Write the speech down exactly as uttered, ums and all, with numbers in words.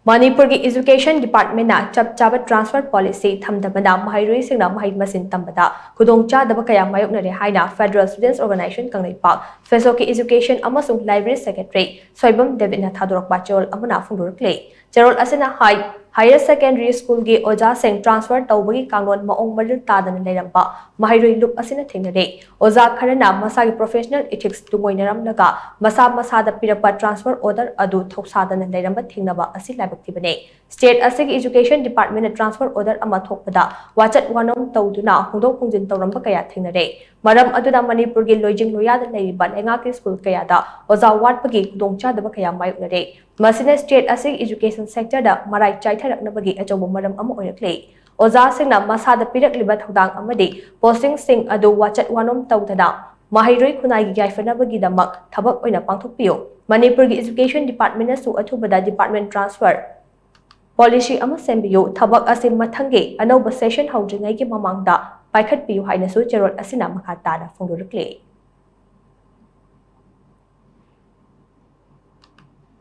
ꯃꯅꯤꯄꯨꯔꯒꯤ Education Department ꯅ ꯆꯞ ꯆꯥꯕ transfer policy ꯊꯝꯗꯕꯅ ꯃꯍꯩꯔꯣꯏꯁꯤꯡꯅ ꯃꯍꯩ ꯃꯁꯤꯡ ꯇꯝꯕꯗ ꯈꯨꯗꯣꯡꯆꯥꯗꯕ ꯀꯌꯥ ꯃꯥꯌꯣꯛꯅꯔꯦ ꯍꯥꯏꯅ Federal Students Organisation Kangleipak, ꯐꯦꯁꯣꯛꯀꯤ Education ꯑꯃꯁꯨꯡ Library Secretary ꯁꯣꯏꯕꯝ ꯗꯦꯕꯤꯠꯅ ꯊꯥꯗꯣꯔꯛꯄ ꯆꯦꯔꯣꯜ ꯑꯃꯅ ꯐꯣꯡꯗꯣꯔꯛꯂꯤ꯫ ꯆꯦꯔꯣꯜ ꯑꯁꯤꯅ ꯍꯥꯏ, higher secondary school ꯒꯤ ꯑꯣꯖꯥꯁꯤꯡ transfer ꯇꯧꯕꯒꯤ ꯀꯥꯡꯂꯣꯟ ꯃꯑꯣꯡ ꯃꯔꯤꯜ ꯇꯥꯗꯅ ꯂꯩꯔꯝꯕ ꯃꯍꯩꯔꯣꯏ ꯂꯨꯞ ꯑꯁꯤꯅ ꯊꯦꯡꯅꯔꯦ꯫ ꯑꯣꯖꯥ ꯈꯔꯅ ꯃꯁꯥꯒꯤ professional ethics ꯇꯨꯡꯑꯣꯏꯅꯔꯝꯂꯒ ꯃꯁꯥ ꯃꯁꯥꯗ ꯄꯤꯔꯛꯄ transfer order ꯑꯗꯨ ꯊꯧꯁꯥꯗꯅ ꯂꯩꯔꯝꯕ ꯊꯦꯡꯅꯕ ꯑꯁꯤ ꯂꯥꯏꯕꯛ ꯊꯤꯕꯅꯤ꯫ State ꯑꯁꯤꯒꯤ Education Department ꯅ transfer order ꯑꯃ ꯊꯣꯛꯄꯗ ꯋꯥꯆꯠ ꯋꯥꯅꯣꯝ ꯇꯧꯗꯨꯅ ꯍꯣꯡꯗꯣꯛ ꯍꯣꯡꯖꯤꯟ ꯇꯧꯔꯝꯕ ꯀꯌꯥ ꯊꯦꯡꯅꯔꯦ꯫ ꯃꯔꯝ ꯑꯗꯨꯅ ꯃꯅꯤꯄꯨꯔꯒꯤ ꯂꯣꯏꯖꯤꯡ ꯂꯣꯌꯥꯗ ꯂꯩꯔꯤꯕ ꯂꯩꯉꯥꯛꯀꯤ school ꯀꯌꯥꯗ ꯑꯣꯖꯥ ꯋꯥꯠꯄꯒꯤ ꯈꯨꯗꯣꯡꯆꯥꯗꯕ ꯀꯌꯥ ꯃꯥꯌꯣꯛꯅꯔꯦ꯫ ꯃꯁꯤꯅ state ꯑꯁꯤꯒꯤ education sector ꯗ ꯃꯔꯥꯏ ꯆꯥꯏꯊꯔꯛꯅꯕꯒꯤ ꯑꯆꯧꯕ ꯃꯔꯝ ꯑꯃ ꯑꯣꯏꯔꯛꯂꯦ꯫ ꯑꯣꯖꯥꯁꯤꯡꯅ ꯃꯁꯥꯗ ꯄꯤꯔꯛꯂꯤꯕ ꯊꯧꯗꯥꯡ ꯑꯃꯗꯤ posting ꯁꯤꯡ ꯑꯗꯨ ꯋꯥꯆꯠ ꯋꯥꯅꯣꯝ ꯇꯧꯗꯅ ꯃꯍꯩꯔꯣꯏ ꯈꯨꯟꯅꯥꯏꯒꯤ ꯌꯥꯏꯐꯅꯕꯒꯤꯗꯃꯛ ꯊꯕꯛ ꯑꯣꯏꯅ ꯄꯥꯡꯊꯣꯛꯄꯤꯌꯨ꯫ ꯃꯅꯤꯄꯨꯔꯒꯤ Education Department ꯅꯁꯨ ꯑꯊꯨꯕꯗ department transfer policy ꯑꯃ ꯁꯦꯝꯕꯤꯌꯨ꯫ ꯊꯕꯛ ꯑꯁꯤ ꯃꯊꯪꯒꯤ ꯑꯅꯧꯕ session ꯍꯧꯗ꯭ꯔꯤꯉꯩꯒꯤ ꯃꯃꯥꯡꯗ ꯄꯥꯏꯈꯠꯄꯤꯌꯨ ꯍꯥꯏꯅꯁꯨ ꯆꯦꯔꯣꯜ ꯑꯁꯤꯅ ꯃꯈꯥ ꯇꯥꯅ ꯐꯣꯡꯗꯣꯔꯛꯂꯤ꯫